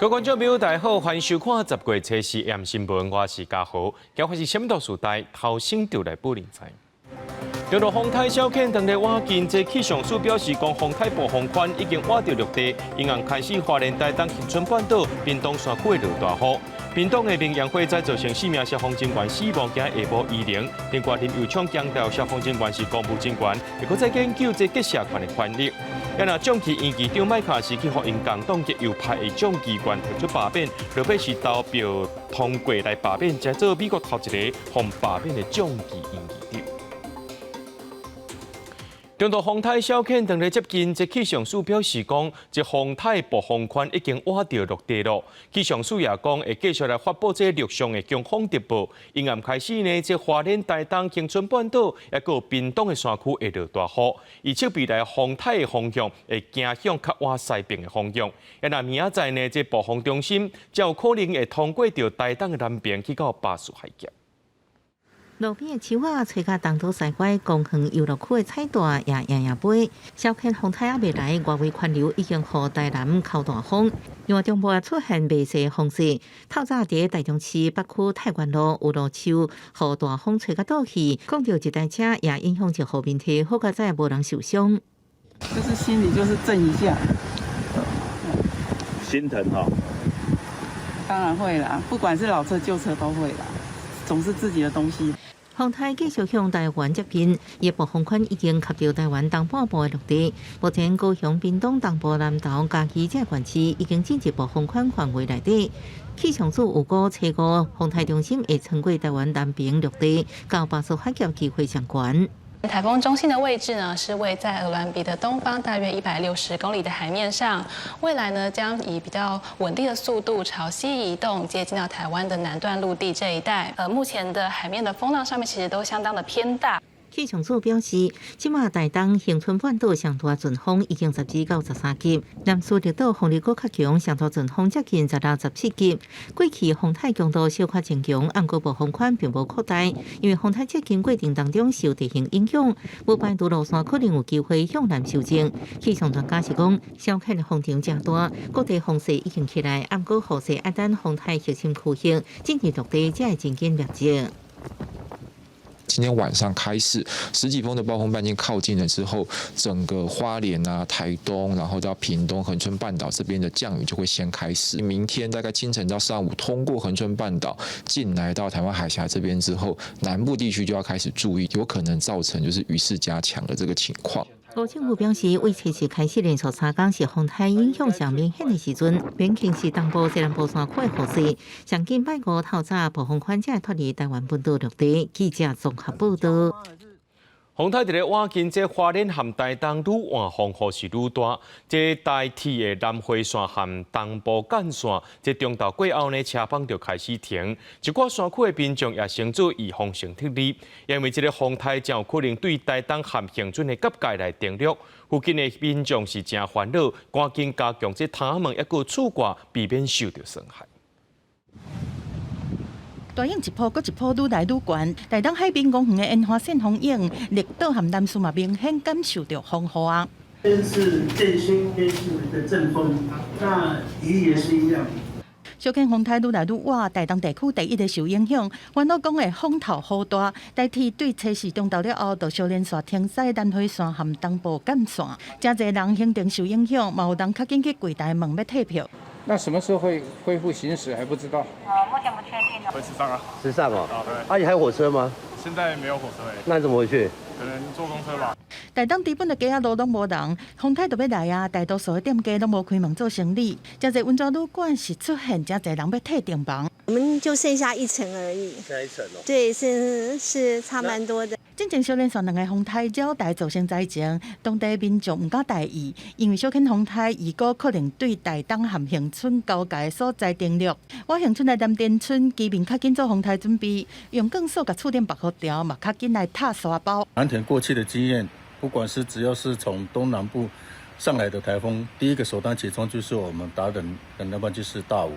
各位觀眾朋友，大家好，歡迎收看十月初四暗新聞，我是嘉豪。今日是啥物大事代頭先就來報您知。中度風台小犬當咧倚近，這氣象署表示講，風台暴風圈已經倚著陸地，𪜶暗開始花蓮、台東、恆春半島、屏東山區會落大雨。屏東的明揚火災造成四名消防人員死亡，今下晡移靈。另外林右昌強調，消防人員是公務人員，會閣再研究這結社權的權利。啊若眾議院議長麥卡錫去予𪜶共黨極右派的眾議員提出罷免，落尾是投票通過來罷免，才做美國頭一個予罷免的眾議院議長。中度風台小犬當咧接近，這氣象署表示講，這風台暴風圈已經倚著陸地咯。氣象署也講會繼續來發布這陸上的強風特報。𪜶暗開始呢，這花蓮、台東、恆春半島，抑閣有屏東的山區會落大雨。預測未來風台的方向會行向較倚西爿的方向。啊若明仔載呢，這暴風中心才有可能會通過著台東的南爿去到巴士海峽。路邊的樹仔吹甲東倒西歪，公園遊樂區的彩帶也搖搖擺。小犬風台猶未來，外圍環流已經予台南哭大風。另外中部也出現袂細風勢，透早佇台中市北區太原路有路樹，予大風吹甲倒去，摃著一台車，也影響一戶民宅，好佳哉無人受傷。就是心裡就是震一下，心疼哈。當然會啦，不管是老車舊車都會啦，總是自己的東西。風台繼續向台灣接近，伊暴風圈已經及到台灣東半部的陸地。目前高雄、屏東東部、南投、嘉義這個縣市已經進入暴風圈範圍內底。氣象署預估，初五風台中心會穿過台灣南爿陸地，到巴士海峽機會上懸。颱風中心的位置呢，是位在鵝鑾鼻的東方，大約160公里的海面上。未來呢，將以比較穩定的速度朝西移動，接近到台灣的南段陸地這一帶。目前的海面的風浪上面其實都相當的偏大。氣象署表示，這馬台東恆春半島上大陣風已經12到13級，南勢綠島風力閣較強，上大陣風接近16、17級。過去風台強度小可增強，毋過暴風圈並無擴大，因為風台接近過程當中受地形影響，無排除路線可能有機會向南修正。氣象專家是講，小犬的風場誠大，各地風勢已經起來，毋過雨勢愛等風台核心區域進入陸地才會真緊滅絕。今天晚上開始，十幾風的暴風半徑靠近了之後，整個花蓮啊、台東，然後到屏東、恆春半島這邊的降雨就會先開始。明天大概清晨到上午，通過恆春半島進來到台灣海峽這邊之後，南部地區就要開始注意，有可能造成就是雨勢加強的這個情況。吳政府表示，為初四開始連續3工是風台影響上明顯的時陣，免輕視東部、西南部山區的雨勢。上緊拜五透早暴風圈才會脫離台灣本島陸地。記者綜合報道。風台佇咧倚近這花蓮和台東愈倚風雨是愈大，這台鐵的南迴線和東部幹線，這中晝過後呢，車班就開始停。一寡山區的民眾也先做預防性撤離，因為這个風台誠有可能對台東和恆春的結界來登陸。附近的民眾是誠煩惱，趕緊加強這窗仔門抑閣厝蓋，避免受著損害。大湧一波閣一波愈來愈懸，台東海濱公園的煙花線風湧，綠島和南勢嘛明顯感受著風雨啊。邊是建興，邊是的陣風，那雨也是一樣。小犬風台愈來愈倚，台東地區第一个受影響。元老講的風頭雨大，台鐵對初四中晝了後，就小連續停駛南迴線和東部幹線，誠濟人行程受影響，嘛有人較緊去櫃台問欲退票。那什麼時候會恢復行駛還不知道？目前不確定。回池上啊。池上哦。啊，對。啊，你還有火車嗎？現在沒有火車誒。那你怎麼回去？可能坐公車吧。台東基本的街仔路攏無人，風台就欲來啊！大多數的店家攏無開門做生意，誠濟溫泉旅館是出現誠濟人欲退訂房。我們就剩下一層而已。剩一層哦。對，是差蠻多的。進前小連續兩个風台擾台造成災情，當地民眾毋敢大意，因為小犬風台預估可能對台東和恆春交界所在登陸。倚恆春的南田村居民較緊做風台準備，用鋼索共厝頂縛予牢，嘛較緊來拆沙包。南田過去的經驗，不管是只要是從東南部上來的颱風，第一個首當其衝就是我們達仁，要不然就是大武。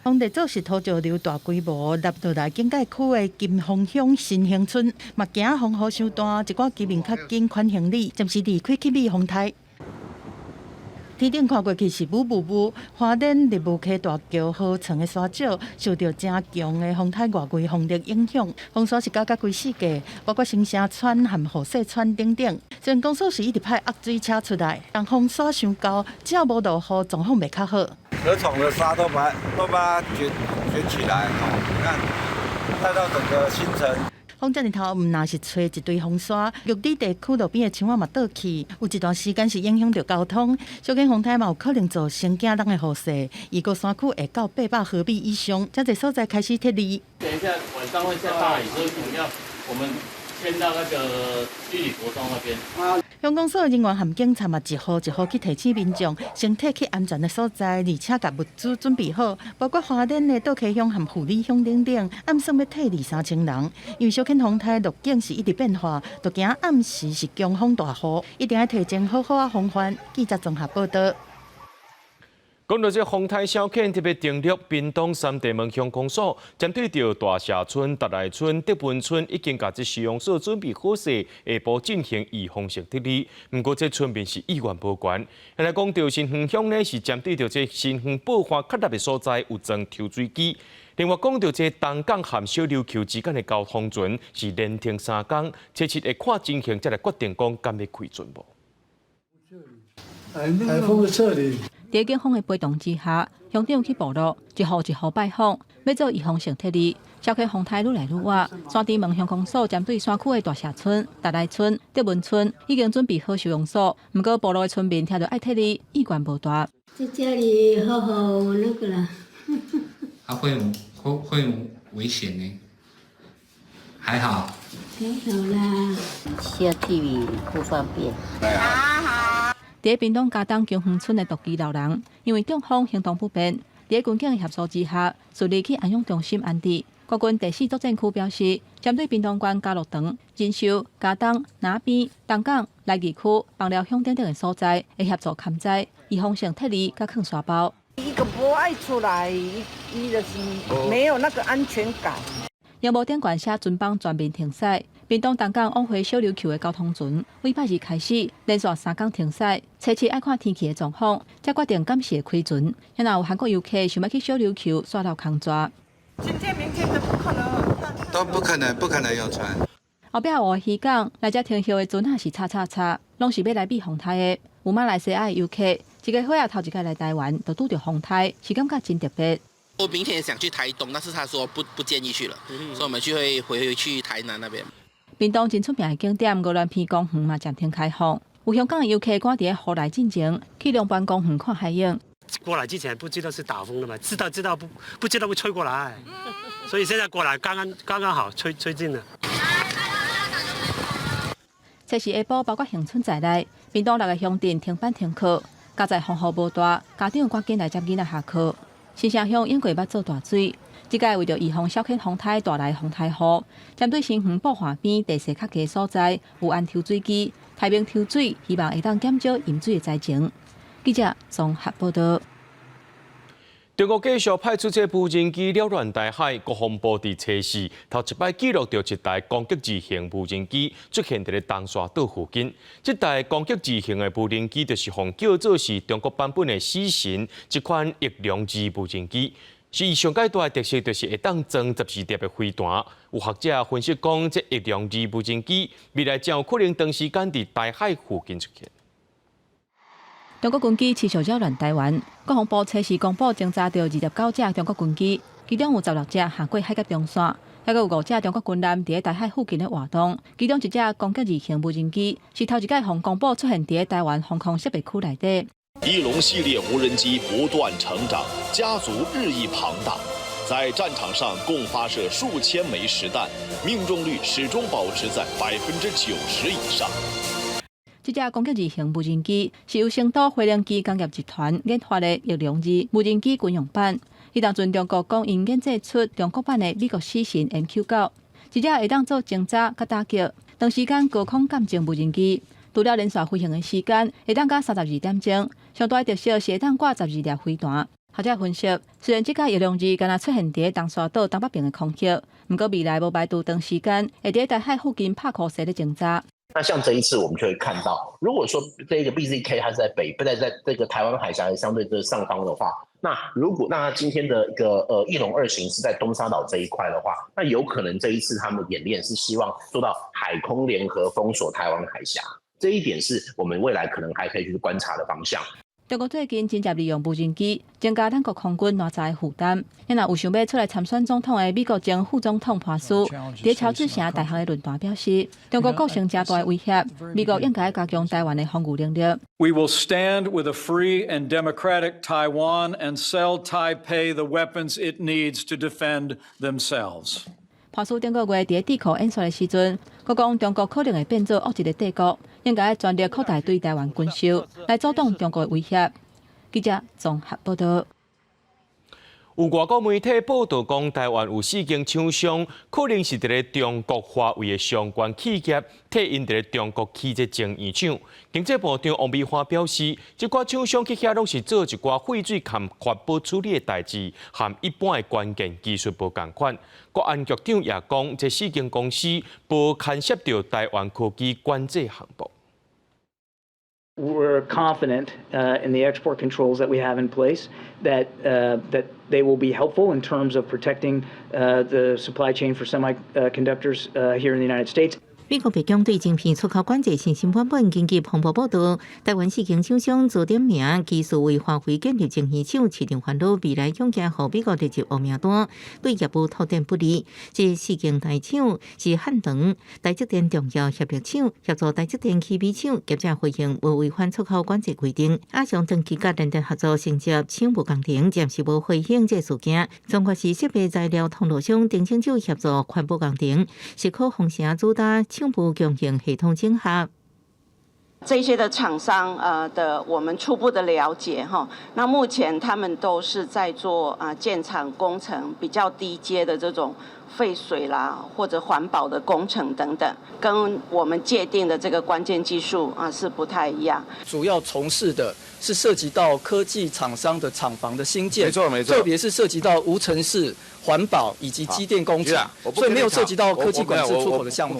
風力做是土石流大規模納落來警戒區的金峰鄉新興村，嘛驚風雨傷大，一寡居民較緊款行李，暫時離開去避風台。天頂看過去是霧霧霧，花蓮立霧溪大橋河床的沙石受著誠強的風颱外圍風力影響，風沙是加甲規世界，包括新城村和雨勢村等等。雖然公所是一直派壓水車出來，但風沙傷厚，只要無落雨，狀況袂較好。河床的沙都把它捲捲起來，哦，你看帶到整個新城。風遮爾頭，毋但是吹一堆風沙，玉里地區路邊的樹仔嘛倒去，有一段時間是影響著交通。小犬風颱嘛有可能造成驚人的雨勢，預估山區會到800毫米以上，遮濟所在開始撤離。等一下晚上會下大雨，所以可能要我們遷到那個玉里國中那邊。鄉公所人員和警察嘛一戶一戶去提醒民眾，先退去安全的所在，而且共物資準備好，包括花蓮的倒溪鄉和埔里鄉等等，暗算欲撤離3000人。因為小犬風颱路徑是一直變化，就驚暗時是強風大雨，一定愛提前好好仔防範。記者綜合報道。講到這風颱小犬特別登陸屏東三地門鄉公所，針對著大社村、達來村、德文村已經共這收容所準備好勢，下晡進行預防性撤離。毋過這村民是意願無懸。來講著新園鄉呢，是針對著這新園布花較沓的所在有裝抽水機。另外講著這東港和小琉球之間的交通船是連停3工，初七會看情形才來決定講敢欲開船無。颱風的撤離。佇警方的陪同之下，鄉長去部落一戶一戶拜訪，欲做預防性撤離。小溪風颱愈來愈倚，山豬門鄉公所針對山區的大社村、達來村、德文村已經準備好收容所，毋過部落的村民聽著愛撤離，意願無大。在家裡好好那個啦。啊，會危險呢？還好。還好啦，下雨不方便。佇屏東佳冬姜園村的獨居老人，因為中風行動不便，佇軍警的協助之下，順利去安養中心安置。國軍第四作戰區表示，針對屏東縣嘉樂長、仁壽、佳冬、那邊、東港、來義區、枋寮鄉等等的所在，會協助勘災，預防性撤離佮囥沙包。伊個無愛出來，伊就是沒有那個安全感。熒幕頂懸寫船班全面停駛，屏東東港往回小琉球的交通船，禮拜二開始連續3工停駛，初七愛看天氣的狀況，才決定敢是會開船。若有韓國遊客想欲去小琉球，煞落空逝。今天、明天都不可能，都不可能，不可能有船。後壁湖漁港來遮停歇的船仔是插插插，攏是欲來避風颱的。有馬來西亞的遊客，一个歲仔頭一擺來台灣，就拄著風颱，是感覺真特別。我明天也想去台東，但是他說不建議去了，所以我們就會回去台南那邊。屏東真出名的景點鵝鑾鼻公園嘛暫停開放，有香港的遊客趕佇雨來進前去龍盤公園看海湧。過來之前不知道是打風的嘛，知道不知道會吹過來，所以現在過來剛剛剛剛好吹進了。這是下晡，包括恆春在內，屏東六个鄉鎮停班停課，佳哉風雨無大，家長趕緊來接囡仔下課。新城鄉應過欲做大水，這擺為著預防小犬風颱帶來風颱雨，針對新園布岸邊地勢較低所在，有安抽水機，台面抽水，希望會當減少淹水的災情。記者綜合報道。中國繼續派出這無人機擾亂台海，國防部佇初四頭一擺記錄著一台攻擊二型無人機出現佇咧東沙島附近。這台攻擊二型的無人機就是予叫做是中國版本的死神這款翼龍二無人機。是伊上蓋大的特色就是會當裝12粒的飛彈。有學者分析講，這翼龍二無人機未來真有可能長時間佇台海附近出現。中國軍機持續擾亂台灣，國防部初時公布偵查著29隻中國軍機，其中有16隻橫過海峽中線，猶閣有5隻中國軍艦佇咧台海附近咧活動，其中一隻攻擊二型無人機是頭一擺予公布出現佇咧台灣防空識別區內底。翼龍系列無人機不斷成長，家族日益龐大，在戰場上共發射數千枚實彈，命中率始終保持在90%以上。這隻攻擊二型無人機是由成都飛龍機工業集團研發的翼龍二無人機軍用版。彼當陣中國講𪜶研製出中國版的美國死神 MQ-9，這隻會當做偵察佮打擊，長時間高空鑑證無人機，除了連續飛行的時間會當到32點鐘，上大的特色是會當掛十二粒飛彈。學者分析，雖然這架翼龍二敢若出現佇東沙島東北邊的空域，毋過未來無排除長時間會佇台海附近拍箍踅咧偵察。那像這一次，我們就會看到，如果說這個 BZK 它是在北，不在在這個台灣海峽相對這上方的話，那如果那今天的一個翼龍二型是在東沙島這一塊的話，那有可能這一次他們演練是希望做到海空聯合封鎖台灣海峽，這一點是我們未來可能還可以去觀察的方向。中國最近真濟利用無人機增加咱國空軍偌濟負擔。若有想欲出來參選總統的美國前副總統潘斯，佇喬治城大學的論壇表示，中國構成誠大的威脅，美國應該加強台灣的防禦能力。 We will stand with a free and democratic Taiwan and sell Taipei the weapons it needs to defend themselves. 潘斯頂個月佇智庫演說的時陣，閣講中國可能會變做惡一个帝國，應該全力擴大對台灣軍售，來阻擋中國的威脅。記者綜合報道。有外國媒體報道講，台灣有四間廠商，可能是佇咧中國華為的相關企業，替𪜶佇咧中國起這晶圓廠。經濟部長王美花表示，這寡廠商去遐攏是做一寡廢水含環保處理的代誌，和一般的關鍵技術無仝款。國安局長也講，這四間公司無牽涉著台灣科技管制項目。 We're confident in the export controls that we have in place that they will be helpful in terms of protecting the supply chain for semiconductors here in the United States. 美國白宮對晶片出口管制信心滿滿。根據彭博報道，台灣四間廠商遭點名，技術為華為建立晶片廠，市場煩惱未來恐驚予美國列入黑名單，對業務拓展不利。這四間大廠是漢唐、台積電重要協力廠，協助台積電起美廠，業者回應無違反出口管制規定。亞翔長期佮聯電合作承接廠務工程，暫時無回應這事件。中國是設備材料通路商丁清酒協助環保工程，是靠豐城主打廠部供應系統整合。這些的廠商的，我們初步的了解哈，那目前他們都是在做啊建廠工程比較低階的這種廢水啦或者環保的工程等等，跟我們界定的這個關鍵技術啊是不太一樣。主要從事的是涉及到科技廠商的廠房的興建，沒錯沒錯，特別是涉及到無塵室環保以及機電工程，所以沒有涉及到科技管制出口的項目。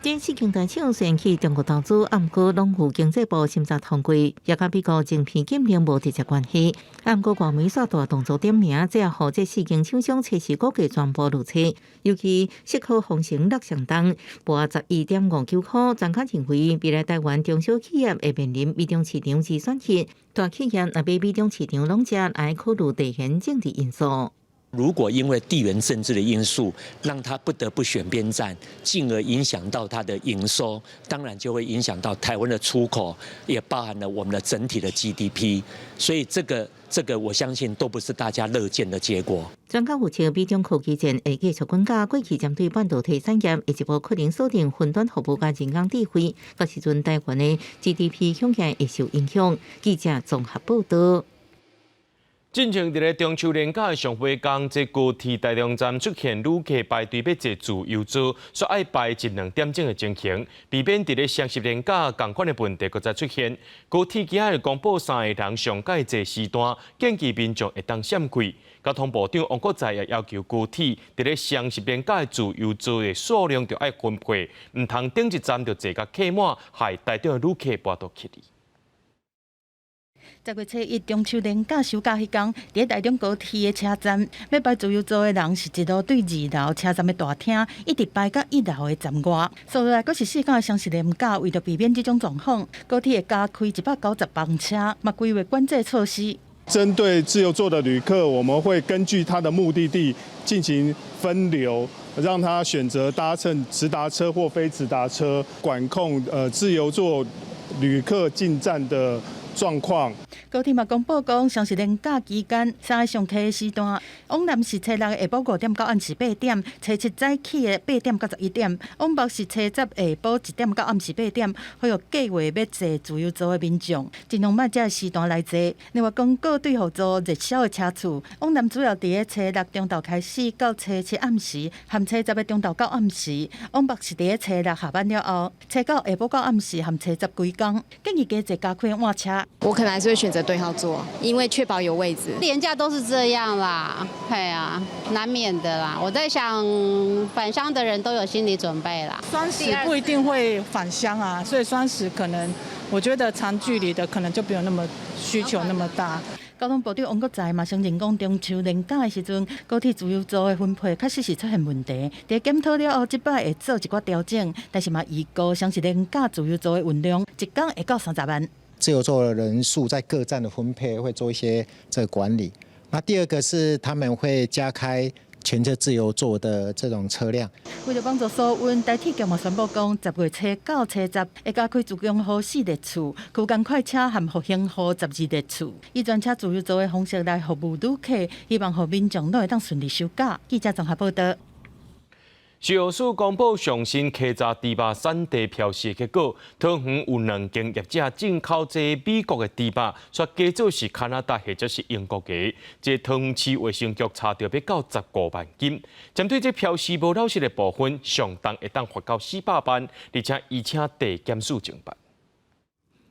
這四間大廠雖然去中國投資，毋過攏有經濟部審查通過，也佮美國晶片禁令無直接關係。毋過外媒煞大動作點名，這也予這四間廠商測試估計全部落車。尤其矽科豐城六上東撥11.59塊，專家認為未來台灣中小企業會面臨美中市場二選一，大企業若欲美中市場攏食，愛考慮地緣政治因素。如果因為地緣政治的因素，讓他不得不選邊站，進而影響到他的營收，當然就會影響到台灣的出口，也包含了我們的整體的 GDP。所以這個我相信都不是大家樂見的結果。專家預測，美中科技戰會繼續滾價，過去針對半導體產業，下一步可能鎖定雲端服務佮人工智慧，到時陣台灣的 GDP 恐驚會受影響。記者綜合報道。進前佇咧中秋連假的上尾工，這高鐵台中站出現旅客排隊欲坐自由座，煞愛排一兩點鐘的情形，避免佇咧雙十連假仝款的問題閣再出現。高鐵今日公布三个人上蓋濟時段，建議民眾會當閃開。交通部長王國材也要求高鐵佇咧雙十連假的自由座的數量著愛分配，毋通頂一站就坐甲客滿，害台中的旅客跋倒去。 10月初一中秋連假收假彼工，佇台中高鐵的車站，欲排自由座的人是一路對二樓車站的大廳，一直排到一樓的站外。接落來閣是4天的雙十連假，為著避免這種狀況，高鐵會加開190班車，嘛規劃管制措施。針對自由座的旅客，我們會根據他的目的地進行分流，讓他選擇搭乘直達車或非直達車，管控自由座旅客進站的狀況。高鐵嘛公布講，雙十連假期間三个上客的時段，往南是初六下晡5點到暗時8點，初七早起的8點到11點，往北是初十下晡1點到暗時8點，呼籲計劃欲坐自由座的民眾，盡量莫這時段來坐。另外，公告對予做熱銷的車次，往南主要佇咧初六中晝開始到初七暗時，含初十的中晝到暗時；往北是佇咧初六下班了後，初九下晡到暗時，含初十規工，建議加坐加開換車。我可能還是會選擇對號座，因為確保有位置。連假都是這樣啦，係啊，難免的啦。我在想，返鄉的人都有心理準備啦。雙十不一定會返鄉啊，所以雙十可能，我覺得長距離的可能就沒有那麼需求那麼大。交通部長王國材嘛承認講，中秋連假的時陣，高鐵自由座的分配確實是出現問題。佇檢討了後，這擺會做一寡調整，但是嘛預估雙十連假自由座的運量，一工會到30萬。自由座的人數在各站的分配會做一些這個管理。那第二個是他們會加開全車自由座的這種車輛。為著幫助疏運，台鐵局嘛宣布講，10月初9、初10會加開自強號4列次，區間快車和復興號12列次，以專車自由座的方式來服務旅客，希望予民眾攏會當順利收假。記者綜合報道。食藥署公布上新稽查豬肉產地標示的結果，桃園有兩間業者進口這美國的豬肉，煞假做是加拿大或者是英國的。這桃園市衛生局查著欲到15萬金。針對這標示無老實的部分，上重會當罰到400萬，而且依請地檢署偵辦。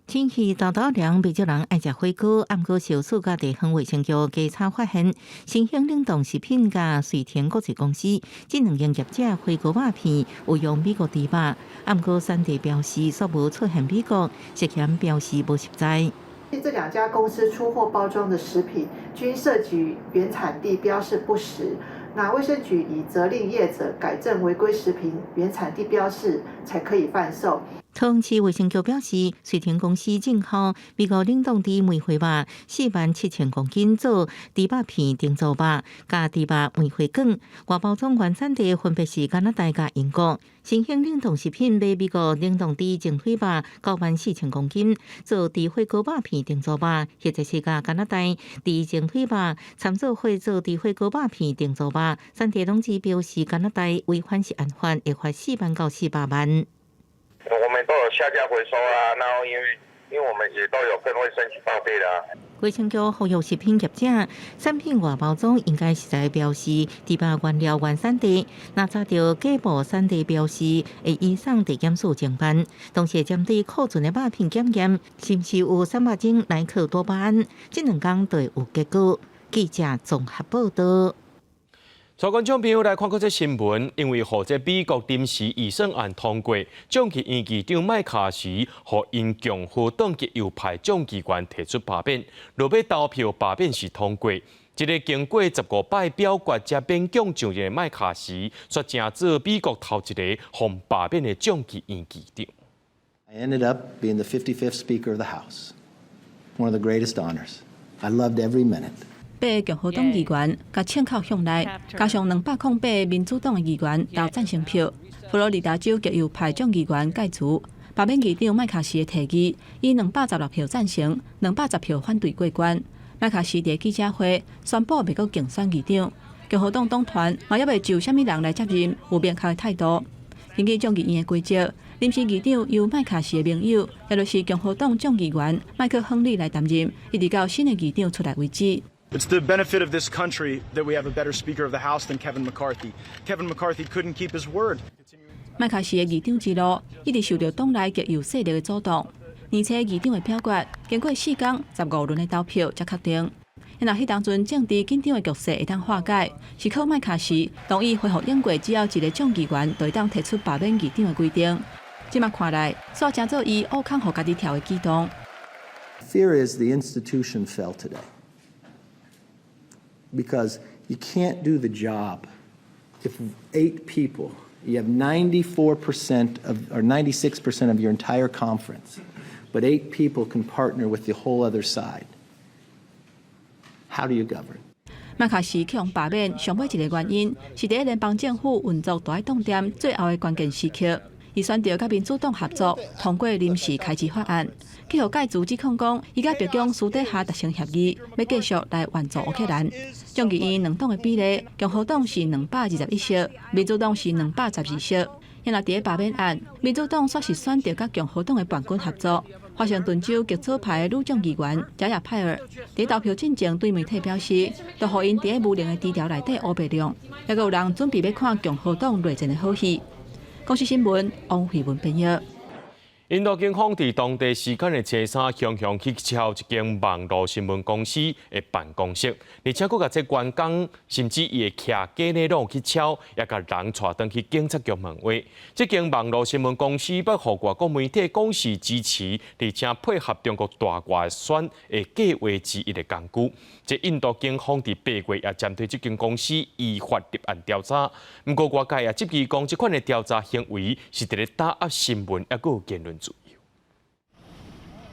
天氣沓沓涼，袂少人愛食火鍋。毋過食藥署佮地方衛生局稽查發現，新興冷凍食品佮瑞田國際公司這兩間業者火鍋肉片有用美國豬肉，毋過產地標示煞無出現美國，涉嫌標示無實在。這兩家公司出貨包裝的食品均涉及原產地標示不實，那衛生局已責令業者改正違規食品原產地標示，才可以販售。桃園市衛生局表示，瑞田公司進口美國冷凍豬梅花肉47,000公斤做豬肉片定做肉，佮豬肉梅花卷，外包裝原產地分別是加拿大佮英國。新興冷凍食品買美國冷凍豬整腿肉94,000公斤做豬火鍋肉片定做肉，或者是佮加拿大豬整腿肉參做伙做豬火鍋肉片定做肉，產地攏只標示加拿大，違反食安法，會罰4萬到400萬。我們都有下架回收啊，然後因為我們也都有跟衛生局報備啦。衛生局呼籲食品業者，產品外包裝應該實在標示豬肉原料原產地，若查著假冒產地標示，會移送地檢署偵辦。同時針對庫存的肉片檢驗，是毋是有三百種萊克多巴胺，這兩工就會有結果。記者綜合報道。帶觀眾朋友來看閣這新聞，因為予這美國臨時預算案通過，眾議院議長麥卡錫予𪜶共和黨極右派眾議員提出罷免，落尾投票罷免是通過。這个經過15擺表決才勉強上任的麥卡錫，煞成做美國頭一個予罷免的眾議院議長。 I ended up being the 55th Speaker of the House, one of the greatest honors. I loved every minute. 八个共和黨議員共槍口向內，加上208個民主黨的議員投贊成票。佛羅里達州極右派眾議員蓋茨罷免議長麥卡錫的提議，以216票贊成、210票反對過關。麥卡錫佇記者會宣布袂閣競選議長，共和黨黨團嘛猶未就啥物人來接任有明確的態度。根據眾議院的規則，臨時議長由麥卡錫的盟友，也就是共和黨眾議員麥克亨利來擔任，一直到新的議長出來為止。 It's the benefit of this country that we have a better Speaker of the House than Kevin McCarthy. Kevin McCarthy couldn't keep his word. 麥卡錫的議長之路一直受著黨內極右勢力的阻擋。年初議長的表決經過4工15輪的投票才確定。若彼當陣政治緊張的局勢會當化解，是靠麥卡錫同意恢復英國只要一個眾議員就會當提出罷免議長的規定。這馬看來，煞成做伊挖空予家己跳的舉動。 Fear is the institution fell today. Because you can't do the job if eight people, you have 94% of, or 96% of your entire conference, but eight people can partner with the whole other side. How do you govern? 麥卡錫去予罷免，上尾一個原因是佇聯邦政府運作大動點最後的關鍵時刻，伊選擇佮民主黨合作，通過臨時開支法案，去予蓋茨指控講，伊佮白宮私底下達成協議，欲繼續來援助烏克蘭。眾議院兩黨的比例，共和黨是221席，民主黨是212席。若佇咧罷免案，民主黨煞是選擇佮共和黨的叛軍合作。華盛頓州極左派的女眾議員賈亞派爾佇投票進前對媒體表示，就予𪜶佇咧無能的低調內底烏白弄，猶閣有人準備欲看共和黨內戰的好戲。公視新聞，王慧文編譯。印度警方佇當地時間的初三，雄雄去敲一間網路新聞公司的辦公室，而且閣共這員工甚至伊的徛家呢攏去敲，也共人帶轉去警察局問話。這間網路新聞公司欲予外國媒體講是支持，而且配合中國大外宣的計劃之一的工具。這印度警方佇8月也針對這間公司依法立案調查，毋過外界也質疑講，這款的調查行為是佇咧打壓新聞，抑閣有言論自由。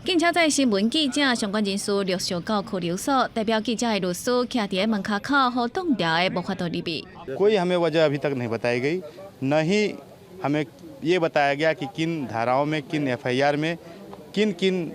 警車載新聞記者相關人士陸續到拘留所，代表記者的律師徛佇門跤口，予擋牢的無法度入去。 कोई हमें वजह अभी तक नहीं बताई गई, न ही हमें ये बताया गया कि किन धाराओं में, किन एफआईआर में, किन किन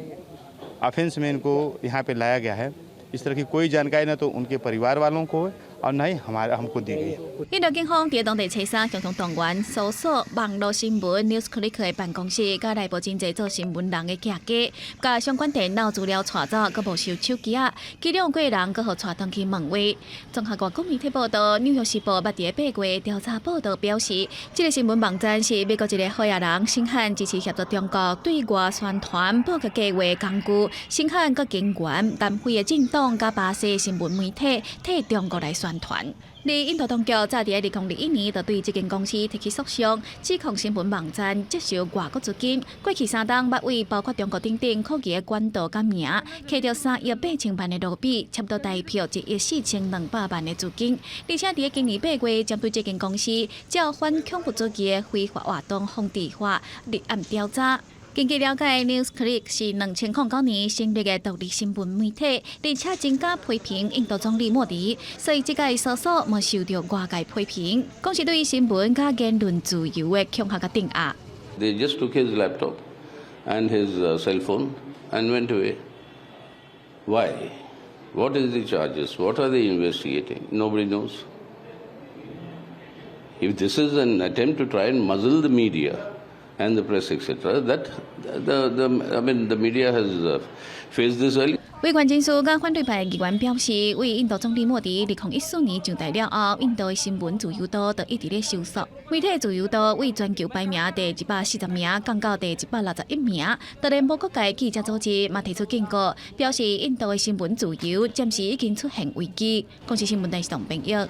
ऑफेंस में इनको यहाँ पे लाया गया है। इस तरह की कोई जानकारी न तो उनके परिवार वालों को है और न ही हमारे हमको दी गई। 印度警方佇當地初三共同動員搜索網路新聞 NewsClick 的辦公室，佮內部真濟做新聞人的徛家，共相關電腦資料帶走，閣沒收手機仔，其中幾個人閣予帶轉去問話。綜合外國媒體報道，紐約時報捌佇8月調查報道表示，這個新聞網站是美國一个好野人生產支持協助中國對外宣傳報告計劃工具，生產閣經援南非的政黨佮巴西新聞媒體替中國來宣傳。而印度當局早佇2021年就對這間公司提起訴訟，指控新聞網站接受外國資金。過去3冬捌為包括中國等等抗議的管道佮名，揢著3億8千萬的盧比，差不多台票1億4200萬的資金。而且佇今年8月，針對這間公司照反恐怖主義的非法活動防治法立案調查。根據了解，NewsClick 是2009年成立的獨立新聞媒體，而且真敢批評印度總理莫迪，所以這擺搜索嘛受著外界批評，講是對新聞佮言論自由的恐嚇佮鎮壓。 They just took his laptop and his cell phone and went away. Why? What is the charges? What are they investigating? Nobody knows. If this is an attempt to try and muzzle the media and the press, etc., that the I mean, the media has faced this earlier. 維權人士佮反對派議員表示，為印度總理莫迪2014年上台了後，印度的新聞自由度就一直咧收縮。媒體自由度為全球排名第140名，降到第161名。當然，無國界記者組織嘛提出警告，表示印度的新聞自由暫時已經出現危機。公視新聞電視董編譯。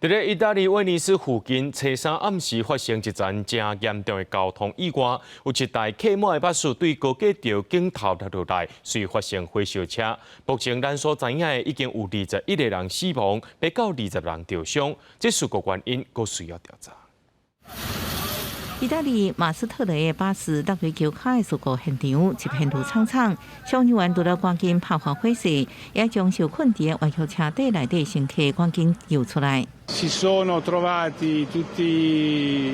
佇咧意大利威尼斯附近，初三暗時發生一場真嚴重的交通意外，有一台客滿的巴士對高架橋頂頭跌落來，遂發生火燒車。目前咱所知影的已經有21個人死亡，欲到20人著傷。這事故原因閣需要調查。意大利馬斯特雷的巴士落佇橋跤的事故現場，一片怒悖悖，消防員除了趕緊拍火火勢，也將受困佇歪曲車底內底乘客趕緊救出來。 Si sono trovati tutti,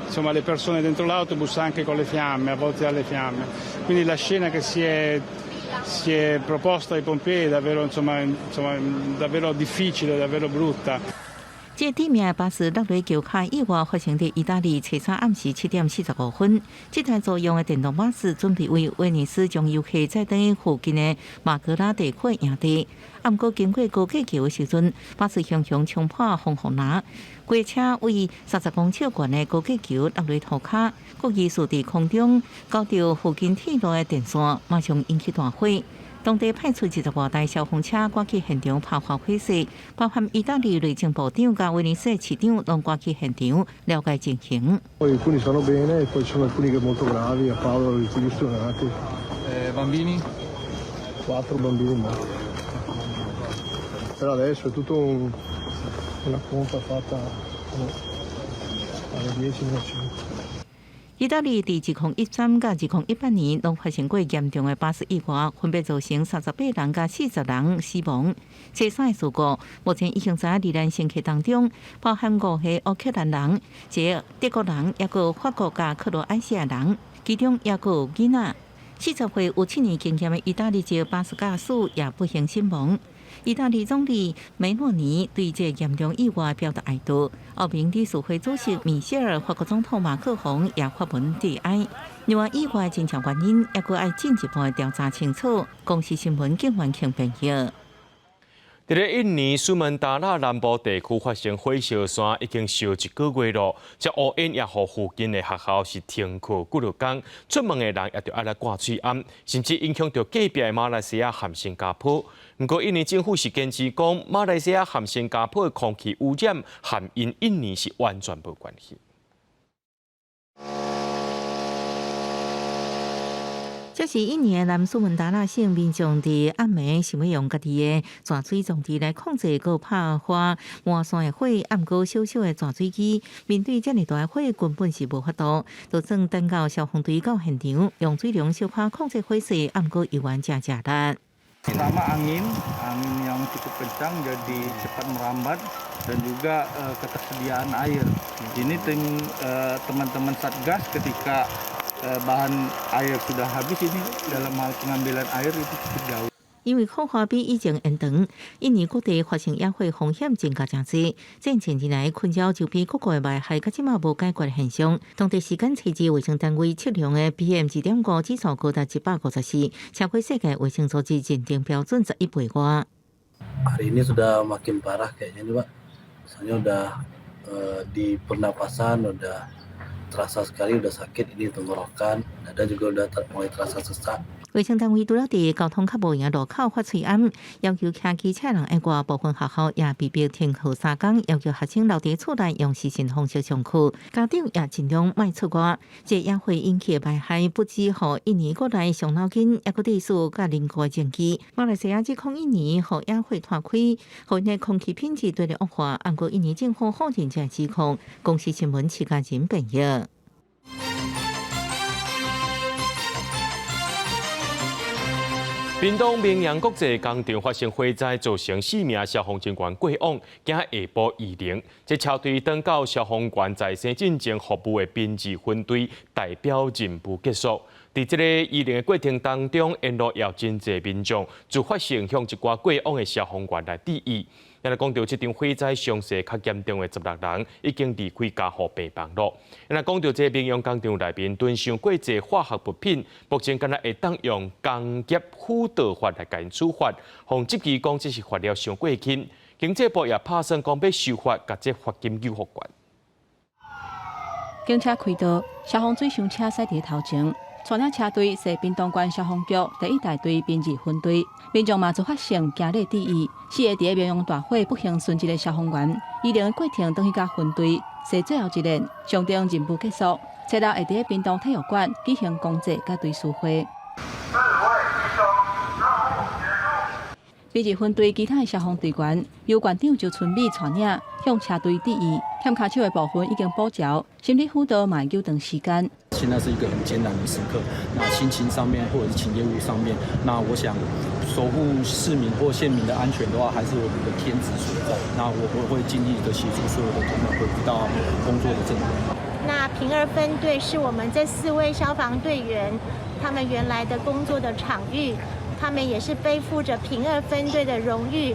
insomma, le persone dentro l'autobus anche con le fiamme, avvolte dalle fiamme. Quindi la scena che si è proposta ai pompieri è davvero, insomma, davvero difficile, davvero brutta. 這個致命的巴士落佇橋跤意外發生佇意大利初三暗時7點45分。這台租用的電動巴士準備為威尼斯將遊客載轉附近的馬格拉地區營地。毋過經過高架橋的時陣，巴士雄雄衝破防護欄，規車為30公尺懸的高架橋落佇塗跤，閣疑似佇空中勾著附近鐵路的電線，馬上引起大火。當地派出20外台消防車趕去現場拍火火勢，包含意大利內政部長佮威尼斯市長攏趕去現場了解情形。 Alcuni stanno bene, poi ci sono alcuni che molto gravi, a Paolo ricondizioniati. Bambini? Quattro bambini morti. Per adesso è tutto una conta fatta alle 10 meno 5. 意大利佇2013佮2018年攏發生過嚴重的巴士意外，分別造成38人佮40人死亡。這三个事故目前已經知影罹難乘客當中，包含五個烏克蘭人、一個德國人，抑閣法國佮克羅埃西亞人，其中抑閣有囡仔。40歲有7年經驗的意大利籍巴士駕駛也不幸身亡。意大利總理梅洛尼對這嚴重意外表達哀悼。歐盟理事會主席米歇爾、法國總統馬克宏也發文致哀。另外，意外真正原因抑閣愛進一步調查清楚。公視新聞警員慶編譯。佇咧印尼蘇門答臘南部地區發生火燒山，已經燒一個月咯。這烏煙也予附近的學校是停課幾落工，出門的人也著愛來掛喙罨，甚至影響著隔壁的馬來西亞和新加坡。毋過印尼政府是堅持講，馬來西亞和新加坡的空氣污染和𪜶印尼是完全無關係。這是印尼的南蘇門答臘省民眾佇暗暝想欲用家己的泉水裝置來控制閣拍花滿山的火，毋過小小的泉水機面對遮爾大的火，根本是無法度。就算等到消防隊到現場，用水龍小可控制火勢，毋過猶原誠食力。 Pertama angin, angin yang cukup kencang jadi cepat merambat dan juga ketersediaan air. Ini teman-teman Satgas ketika bahan air sudah habis ini dalam hal pengambilan air itu cukup jauh. 因為火花比以前延長，印尼各地發生野火風險增加誠濟。戰前以來困擾周邊各國的霾害，到這馬無解決的現象。當地時間初二衛生單位測量的 PM 2.5指數高達154，超過世界衛生組織認定標準11倍外。 Hari ini sudah makin parah kayaknya nih, Pak. Misalnya udah di pernapasan udah terasa sekali udah sakit ini tenggorokan, dada juga udah mulai terasa sesak. 衛生單位除了佇交通較無閒的路口發喙罨，要求騎機車人愛掛，部分學校也被迫停課3工，要求學生留佇厝內用視訊方式上課，家長也盡量莫出外。這野火引起的霾害，不只予印尼國內傷腦筋，猶閣歷史佮鄰國的證據。馬來西亞指控印尼予野火拖開，予𪜶的空氣品質對咧惡化。毋過印尼政府否認這指控。公視新聞徐家仁編譯。屏東明陽國際工廠發生火災，造成四名消防人員過往，今下晡移靈。這車隊轉到消防員在生進前服務的檳二分隊代表任務結束。佇這个移靈的過程當中，沿路也有真濟民眾自發性向一寡過往的消防員來致意。來講著這場火災傷勢較嚴重的16人已經離開加護病房囉。來講著這民用工廠內面囤傷過濟化學物品，目前敢若會當用工業輔導法來共𪜶處罰，予質疑講這是罰了傷過輕。經濟部也拍算講欲修法，共這罰金予予懸。警車開道，消防水箱車駛佇頭前。帶領車隊是屏東縣消防局第一大隊檳二分隊，民眾嘛自發性行禮致意。四个佇咧明陽大火不幸殉職的消防員，移靈的過程轉去佮分隊，是最後一戰，象徵任務結束。初六會佇咧屏東體育館舉行公祭佮追思會。檳二分隊其他的消防隊員由縣長周春米帶領向車隊致意，欠跤手的部分已經補齊，心理輔導嘛會糾長時間。現在是一個很艱難的時刻，那心情上面或者是請業務上面，那我想守護市民或縣民的安全的話，還是我們的天職所在。那我會盡力的協助所有的同仁恢復到工作的正軌。那平二分隊是我們這四位消防隊員，他們原來的工作的場域。他們也是背負著平二分隊的榮譽。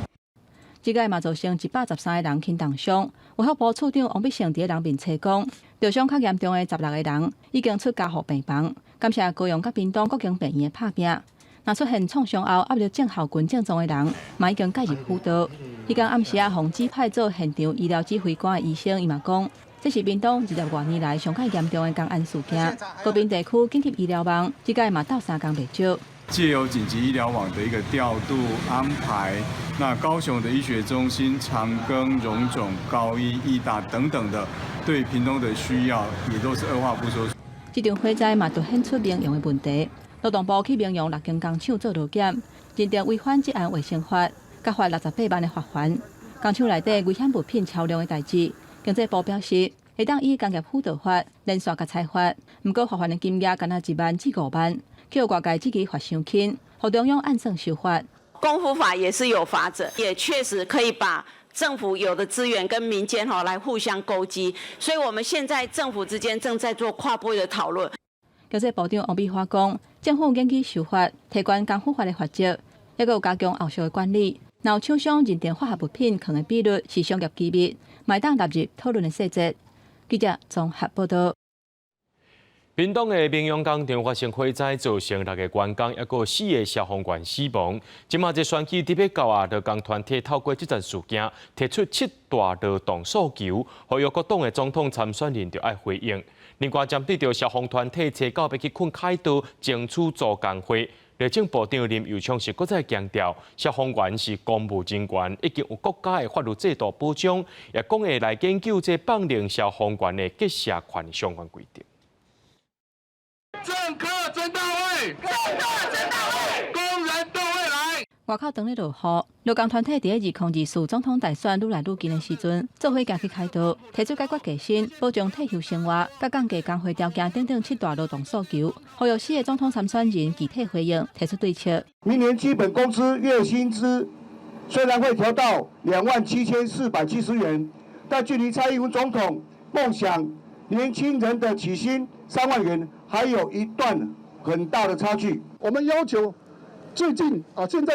這擺嘛造成113個人輕重傷。衛福部處長王必勝佇咧人面前講，受傷較嚴重的16個人已經出加護病房。感謝高雄佮屏東各間病院的拍拚。若出現創傷後壓力症候群症狀的人，嘛已經介入輔導。彼工暗時仔，予指派做現場醫療指揮官的醫生，伊嘛講，這是屏東20外年來上較嚴重的工安事件。高屏地區緊急醫療網，這擺嘛鬥相共袂少。借由緊急醫療網的一個調度安排，那高雄的醫學中心、長庚、榮總、高醫、醫大等等的，對屏東的需要也都是二話不說。這場火災嘛，凸顯出民用的問題。勞動部去民用6間工廠做勞檢，認定違反職安衛生法，共罰68萬的罰鍰。工廠內底危險物品超量的代誌，經濟部表示，會當依工業輔導法連續共裁罰，毋過罰鍰的金額敢若1萬至5萬。叫外界質疑罰傷輕，予中央按算修法。工輔法也是有罰則，也確實可以把政府有的資源跟民間吼來互相勾稽，所以我們現在政府之間正在做跨部的討論。經濟部長王美花講，政府研究修法，提懸工輔法的罰則，猶閣有加強後續的管理。若有廠商認定化學物品藏的比率是商業機密，嘛會當納入討論的細節。記者綜合報道。屏東的明陽工廠發生火災，造成六個員工抑閣四个消防員死亡。這馬這選舉佇欲到啊，勞工團體透過這場事件提出七大勞動訴求，呼籲各黨的總統參選人著愛回應。另外，針對著消防團體初九欲去睏凱道爭取組工會，內政部長林右昌是閣再強調，消防員是公務人員，已經有國家的法律制度保障，也講會來研究這放領消防員的結社權相關規定。政客真到位，政客真到位，工人都會來。外口當咧落雨，勞工團體佇2024總統大選愈來愈近的時陣，做伙行去凱道，提出解決低薪、保障退休生活、佮降低工會條件等等七大勞動訴求，呼籲四个總統參選人具體回應，提出對策。明年基本工資月薪資雖然會調到27,470元，但距離蔡英文總統夢想年輕人的起薪3萬元，還有一段很大的差距。我們要求最近啊，現在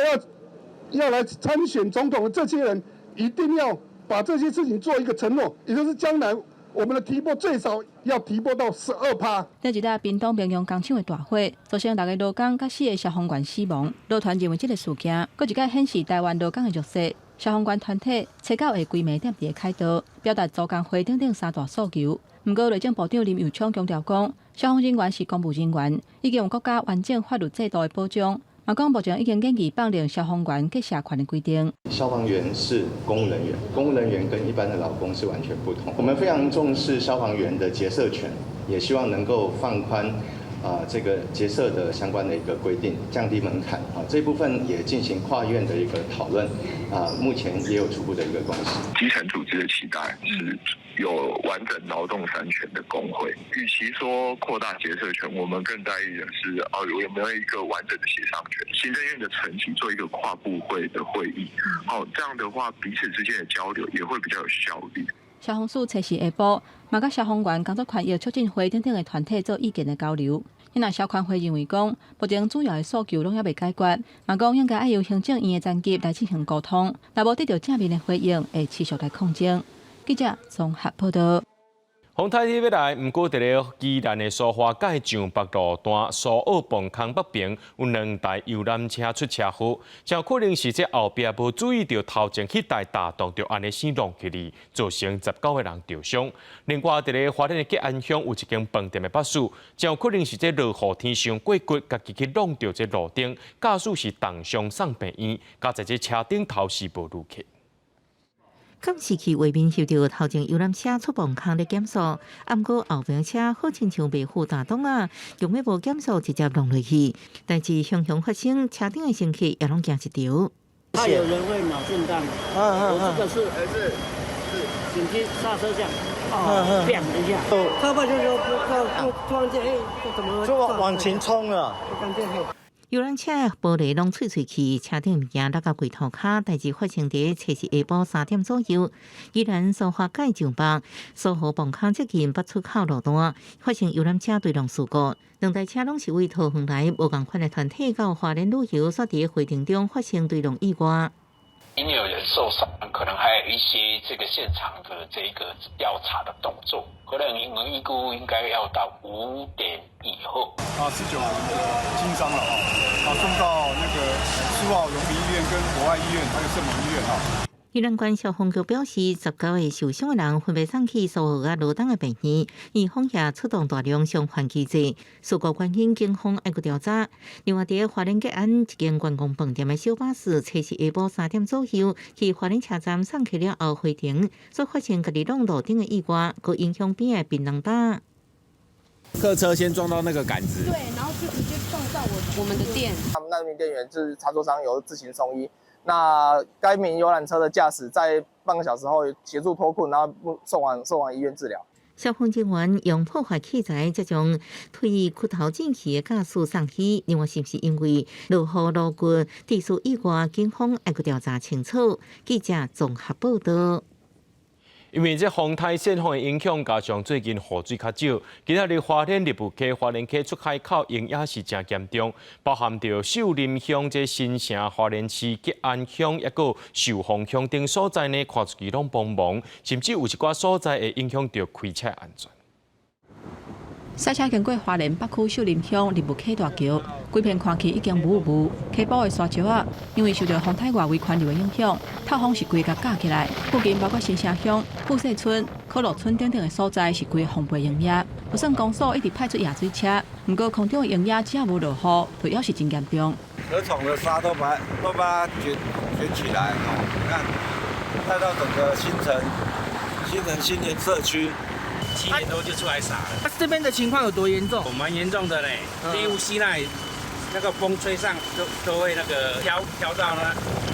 要來參選總統的這些人，一定要把這些事情做一個承諾，也就是將來我們的提撥最少要提撥到12趴。這一日屏東明陽工廠的大火，造成六个勞工佮四个消防員死亡。勞團認為這个事件，閣一擺顯示台灣勞工的弱勢。消防員團體初九會規暝踮佇個凱道，表達組工會等等三大訴求。毋過內政部長林右昌強調講，消防人員是公務人員，已經有國家完整法律制度的保障。嘛講目前已經研議放寬消防員結社權的規定。消防員是公務人員，公務人員跟一般的勞工是完全不同。我們非常重視消防員的結社權，也希望能夠放寬啊這個結社的相關的一個規定，降低門檻啊，這部分也進行跨院的一個討論啊，目前也有初步的一個共識。基層組織的期待是有完整勞動三權的工會，與其說擴大結社權，我們更在意的是哦，有沒有一個完整的協商權？行政院的層級做一個跨部會的會議，哦，這樣的話彼此之間的交流也會比較有效率。消防署初四下晡，嘛佮消防員工作權益促進會等等的團體做意見的交流。若消權會認為講，目前主要的訴求攏猶未解決，嘛講應該愛由行政院的層級來進行溝通，若無得著正面的回應，會持續來抗爭。記者綜合報道。風颱欲來，毋過佇咧宜蘭的蘇花改上北路段蘇澳磅空北爿有兩台遊覽車出車禍，真可能是這後壁無注意著頭前彼台踏動，就按呢先撞起去，造成19個人著傷。另外，佇咧花蓮的吉安鄉有一間飯店的巴士，真有可能是這落雨天傷過骨，家己去挵著這路燈，駕駛是重傷送病院，佳哉這車頂頭是無旅客。監視器畫面翕著頭前遊覽車出磅空咧減速，毋過後邊車好親像袂赴踏擋仔，用欲無減速直接挵落去。代誌雄雄發生，車頂的乘客也攏驚一著。怕有人會腦震盪，我這個是是緊急剎車這樣，哦，砰一下，他不就就突然間，哎，這怎麼就往前衝了？遊覽車玻璃攏碎碎去，車頂物件落到櫃塗跤。代誌發生佇初四下晡3點左右，宜蘭蘇花改上北蘇河磅空接近北出口路段，發生遊覽車對撞事故。兩台車攏是為桃園來無仝款的團體到花蓮旅遊，煞佇回程中發生對撞意外。因為有人受傷，可能還有一些這個現場的這個調查的動作，可能我們預估應該要到5點以後。啊，19人的輕傷了啊，送到那個蘇澳榮民醫院、跟博愛醫院，還有聖母醫院啊。宜蘭縣消防局表示，19個受傷的人分別送去蘇澳佮羅東的病院，院方也出動大量消防機具，事故原因警方愛閣調查。另外，佇花蓮吉安一間觀光飯店的小巴士，初四下晡3點左右去花蓮車站送客了後回程，煞發生家己挵路燈的意外，閣影響邊的檳榔擔。客車先撞到那個桿子，對，然後就直接撞到我們的店。他們那名店員是查受傷，由自行送醫。那該名遊覽車的駕駛在半個小時後協助脫困，然後送往醫院治療。消防人員用破壞器材，才將推骨頭進去的駕駛送醫。另外，是毋是因為落雨路骨致使意外，警方愛閣調查清楚。記者綜合報道。因為這風颱旋風的影響，加上最近雨水較少，今仔日花蓮立霧溪、花蓮溪出海口淹也是誠嚴重，包含著秀林鄉、這新城、花蓮市、吉安鄉，抑閣壽豐鄉等所在呢，看出去攏茫茫，甚至有一寡所在會影響著開車安全。賽車經過花蓮北區秀林鄉林務溪大橋，規片看去已經霧霧。溪埔的沙石仔，因為受著風颱外圍環流的影響，透風是規个夾起來。附近包括新城鄉、富勢村、可樂村等等的所在，是規個風背鷹仔。就算公所一直派出壓水車，毋過空中的鷹仔只要無落雨，就猶是真嚴重。河床的沙都把它捲起來，哦，你看帶到整個新城、新城新田社區。7點多就出來灑了。那這邊的情況有多嚴重？蠻嚴重的嘞，幾乎西那那個風吹上都會那個飄飄到呢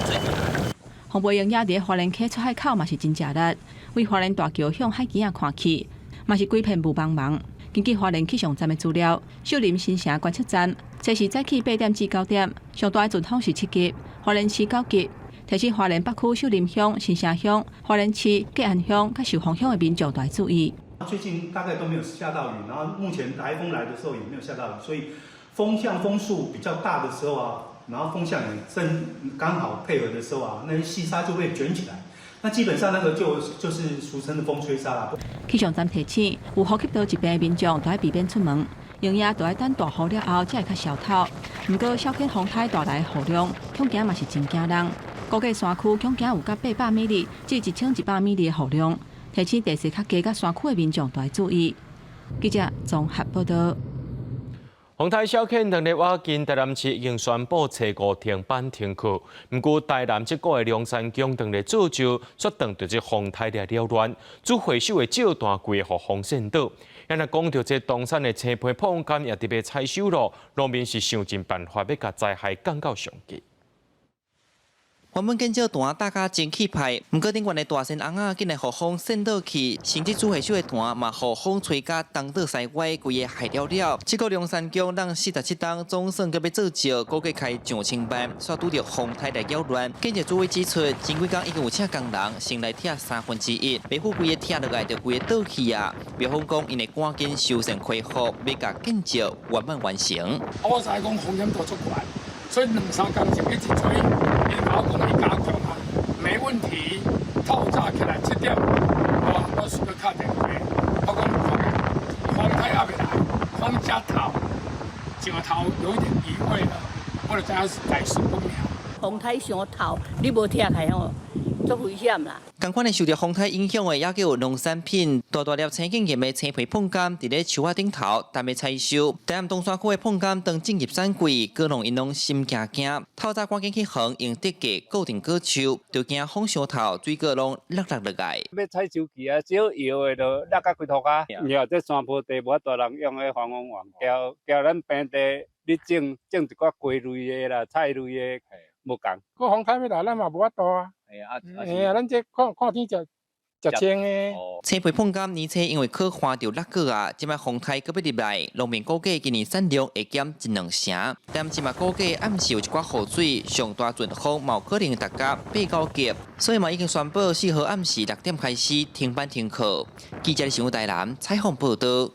這邊來。風背鷹仔佇花蓮溪出海口嘛是真食力，為花蓮大橋向海墘仔看去，嘛是規片霧茫茫。根據花蓮氣象站的資料，秀林新城觀測站這時早起8點至9點，上大的陣風是7級，花蓮市9級。提醒花蓮北區秀林鄉、新城鄉、花蓮市、吉安鄉佮壽豐鄉的民眾著愛注意。最近大概都沒有下到雨，然後目前颱風來的時候也沒有下到雨，所以風向風速比較大的時候啊，然後風向也正剛好配合的時候啊，那些細沙就會捲起來。那基本上那個就是俗稱的風吹沙啦。氣象站提醒，有呼吸道疾病的民眾著愛避免出門，鷹仔著愛等大雨了後才會較消透。毋過小犬風颱帶來的雨量，恐驚嘛是真驚人。估計山區恐驚有甲800米至1100米的雨量。提醒地勢較低佮山區的民眾著愛注意。記者綜合報道。風颱小犬當日晚間，台南市已經宣布初五停班停課。毋過台南這個的龍山宮當日做醮，卻當著這風颱來擾亂，主回收的石壇規予風扇倒。啊若講著這東山的青皮椪柑也特別採收咯，農民是想盡辦法欲共災害降到上低。原本建醮壇搭甲真氣派，毋過頂懸的大仙尪仔竟然予風扇倒去，甚至主會手的壇嘛予風吹甲東倒西歪，規个害了了。這個龍山宮人47冬總算閣欲做醮，估計開上千萬，煞拄著風颱來擾亂。建設主委指出，前幾工已經有請工人先來拆1/3，袂赴規个拆落來就規个倒去啊。廟方講，𪜶會趕緊修繕恢復，欲共建醮圓滿完成。我知講風險都足懸，所以兩三工前一直催。伊共我講伊加強啊，沒問題。透早起來7點，我隨閣敲電話，我講風颱猶未來，風遮透，上頭有一點移位了，我就知影是大事不妙。風颱傷透，你無拆開吼，足危險啦。仝款的受著風颱影響的，猶閣有農產品，大大粒青經驗的青皮椪柑，佇咧樹仔頂頭等欲採收。台南東山區的椪柑當進入產季，果農𪜶攏心驚驚，透早趕緊去園用竹架固定果樹，就驚風傷透，水果攏落落落來。欲採收期啊，少搖的就落甲規塗跤。呀，這山坡地無法度人用彼防風網，交交咱平地咧種種一寡瓜類的啦、菜類的，無仝。閣風颱欲來，咱嘛無法度啊。嘿啊，咱這看看天食食清的。青皮椪柑年初因為洘旱著落果啊，這擺風颱閣欲入來，農民估計今年產量會減一兩成。但這馬估計暗時有一寡雨水，上大陣風嘛有可能達到8、9級，所以嘛已經宣布4號暗時6點開始停班停課。記者新聞台南採訪報導。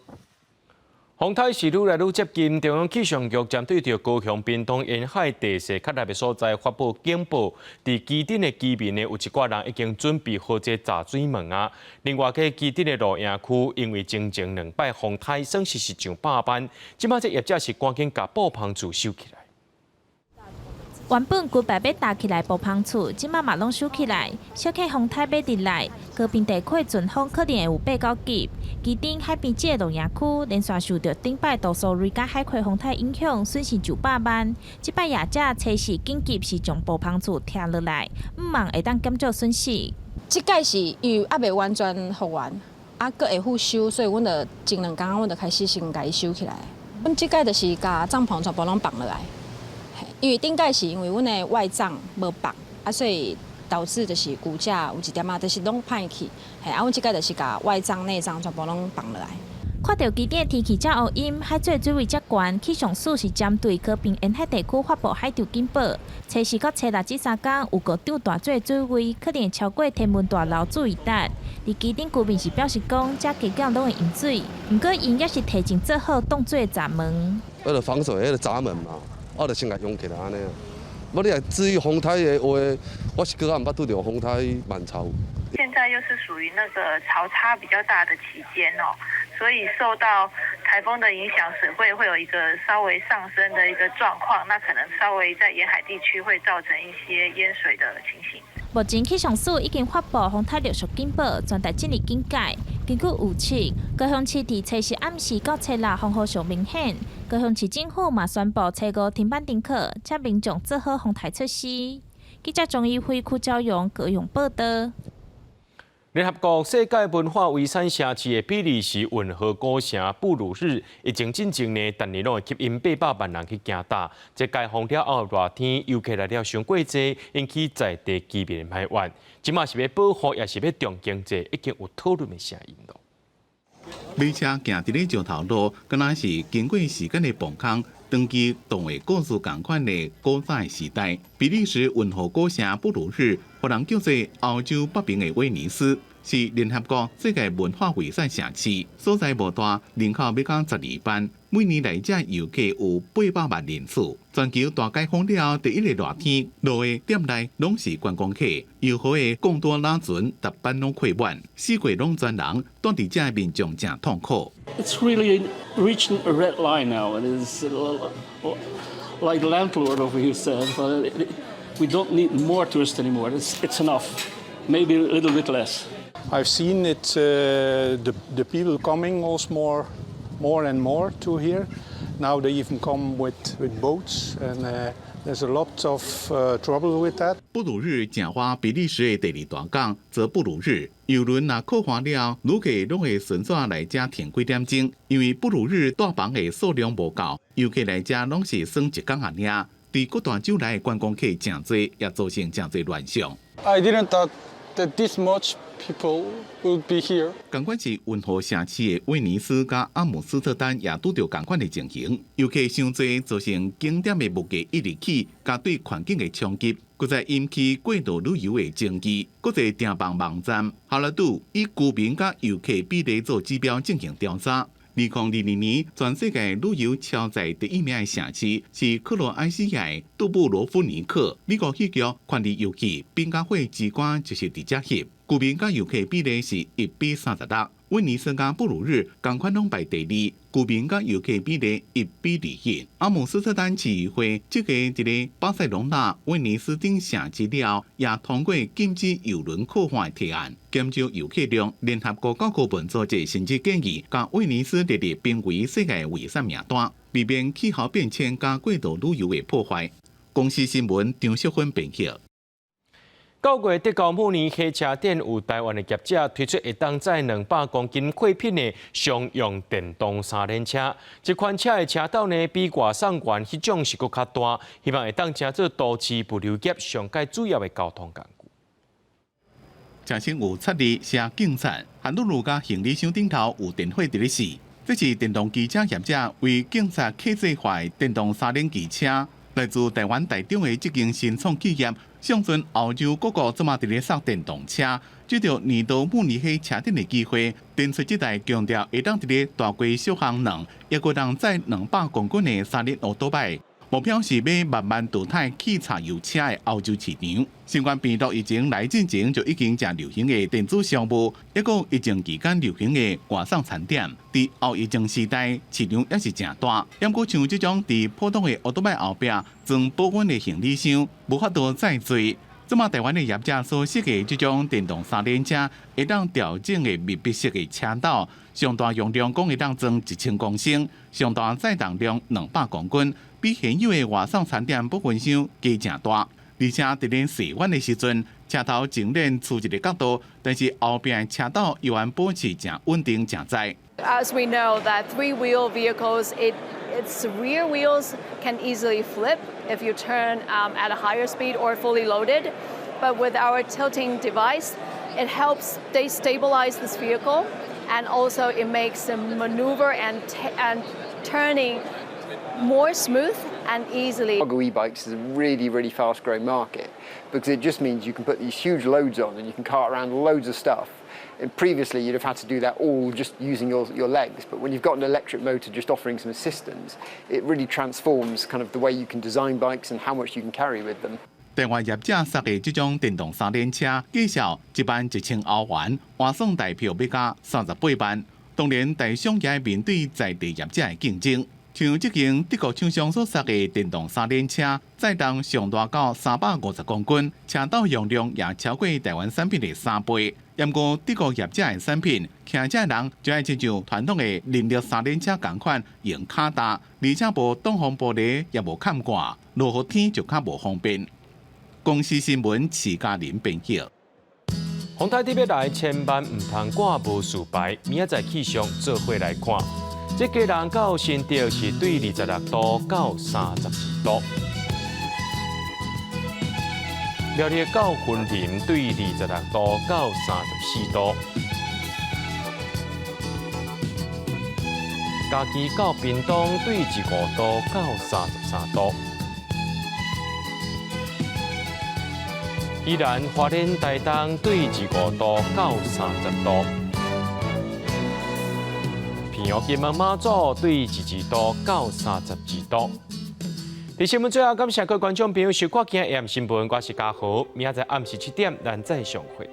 風颱是愈來愈接近，中央氣象局針對著高雄、屏東沿海地勢較內的所在發布警報。佇旗津的居民呢，有一寡人已經準備好這閘水門啊。另外，閣旗津的露營區，因為前前兩擺風颱損失是上百萬，這擺這業者是趕緊共布棚厝收起來。原本規排欲搭起來布棚厝，這擺嘛攏收起來。小可風颱欲入來，高屏地區陣風可能會有8、9級。旗津海邊這個露營區，連續受著頂擺杜蘇芮佮海葵風颱影響，損失上百萬。這擺業者初四緊急是將布棚厝拆落來，向望會當減少損失。這擺是因為猶未完全復原，啊，閣會復修，所以阮就前兩工，阮就開始先共伊收起來。阮這擺就是共帳篷全部攏綁落來。因為頂擺是因為阮的外帳無綁，啊，所以導致就是骨架有一點仔，就是攏歹去。嘿，啊，阮這擺就是共外帳、內帳全部攏綁落來。看著旗津天氣遮烏陰，海水水位遮懸，氣象署是針對高屏沿海地區發布海潮警報。初四到初六這三工有五丈大水水位，可能會超過天文大樓注意值。佇旗津居民是表示講，遮加減攏會淹水，毋過𪜶也是提前做好擋水閘門。彼個防水彼個閘門嘛。我就先共用起來按呢。無你若至於風颱的話，我是閣較毋捌拄著風颱滿潮。現在又是屬於那個潮差比較大的期間哦，所以受到颱颱風的影響，水位會有一個稍微上升的一個狀況，那可能稍微在沿海地區會造成一些淹水的情形。目前氣象署已經發布風颱陸續警報，全台進入警戒。根據預測，高雄市佇初四暗時到初六風雨上明顯。高雄市政府嘛宣布初五停班停課，請民眾做好防颱措施。記者鍾怡輝、邱昭陽高雄報道。聯合國世界文化遺產城市的比利時運河古城布魯日，疫情進前呢，逐年攏會吸引800萬人去行踏。這解封了後熱天，遊客來了傷過濟，引起在地居民埋怨。這馬是欲保護，抑是欲重經濟，已經有討論的聲音囉。馬車行佇咧石頭路，敢若是經過時間的磅空，長期動畫故事仝款的古早時代。比利時運河古城布魯日，予人叫做歐洲北邊的威尼斯，是聯合國世界文化遺產城市，所在無大，人口欲到12萬，每年來遮遊客有800萬人次。全球大解封了後，第一个熱天，路的店內攏是觀光客，遊河的貢多拉船逐班攏客滿，四季攏全人，蹛佇遮的民眾誠痛苦。 It's really reaching a red line now, and it's like the landlord over here said, but we don't need more tourists anymore. It's enough, maybe a little bit less. I've seen it, the people coming also more and more to here. Now they even come with boats, and there's a lot of trouble with that. 布魯日誠倚比利時的第二大港，澤布魯日郵輪若靠岸了，旅客攏會順紲來遮停幾點鐘，因為布魯日蹛房的數量無夠，遊客來遮攏是耍一工仔爾。對各大洲來的觀光客誠濟，也造成誠濟亂象。 I didn't thought that this much people would be here. 仝款是運河城市的威尼斯佮阿姆斯特丹也拄著仝款的情形，遊客傷濟，造成景點的物價一直起，佮對環境的衝擊，閣再引起過度旅遊的爭議。國際訂房網站哈羅杜以居民佮遊客比例做指標進行調查。2022年，全世界旅遊超載第一名的城市是克羅埃西亞的杜布羅夫尼克。美國戲劇《權力遊戲》冰加火之歌就是佇遮翕，居民佮遊客比例是1比36。威尼斯佮布魯日仝款攏排第二，居民佮遊客比例1比21。阿姆斯特丹市議會這個佇咧巴塞隆納、威尼斯等城市了後，也通過禁止郵輪靠岸的提案，減少遊客量。聯合國教科文組織甚至建議，共威尼斯列入瀕危世界遺產名單，避免氣候變遷佮過度旅遊的破壞。公視新聞張淑芬編輯。九月德國慕尼黑車展有台灣的業者推出會當載200公斤貨品的商用電動三輪車。這款車的車斗呢，比外送員彼種是閣較大，希望會當成做都市物流業上蓋主要的交通工具。車身有漆字寫警察，行路路佮行李箱頂頭有電火佇咧熄。這是電動機車業者為警察客製化的電動三輪機車，來自台灣台中的這間新創企業。上陣歐洲各國這馬佇咧掃電動車，藉著年度慕尼黑車展的機會，展出這台強調會當佇咧大街小巷內，抑閣當載200公斤的三輪歐多擺。目標是欲慢慢淘汰汽柴油車的歐洲市場。新冠病毒疫情來進前就已經誠流行的電子商務，抑閣疫情期間流行的外送餐點，佇後疫情時代市場也是誠大。毋過像這種佇普通的歐多擺後壁裝保溫的行李箱，無法度載濟。這馬台灣的業者所設計這種電動三輪車，會當調整的密閉式的車斗，上大容量講會當裝1000公升，上大載重量200公斤，比現有的外送餐點保溫箱加誠大。而且佇咧洗彎的時陣，車頭前輪出一个角度，但是後壁的車斗依然保持誠穩定、誠載。 As we know that three-wheel vehicles, its rear wheels can easily flip if you turn at a higher speed or fully loaded. But with our tilting device, it helps stabilize this vehicle, and also it makes the maneuver and turning more smooth and easily. Cargo e-bikes is a really, really fast-growing market because it just means you can put these huge loads on and you can cart around loads of stuff. And previously, you'd have had to do that all just using your legs. But when you've got an electric motor just offering some assistance, it really transforms kind of the way you can design bikes and how much you can carry with them. 台灣業者設計這種電動三輪車，價數1萬1000歐元，換算台票欲加38萬。當然台商也面對在地業者的競爭。像這間德國廠商所設的電動三輪車，載重上大到350公斤，車斗容量也超過台灣產品的3倍。毋過德國業者的產品，騎這人就愛親像傳統的人力三輪車仝款，用跤踏，而且無擋風玻璃，也無崁蓋，落雨天就較無方便。公視新聞徐嘉玲編輯。風颱特別來，千萬毋通掛無事牌，明仔載氣象做伙來看。這基隆到新竹是對26度到32度，苗栗到雲林對26度到34度，嘉義到屏東對25度到33度，宜蘭花蓮台東對25度到30度。平湖金門馬祖對22度到32度。佇新聞最後，感謝各位觀眾朋友收看今日 AM 新聞，我是嘉豪，明仔載暗時7點，咱再相會。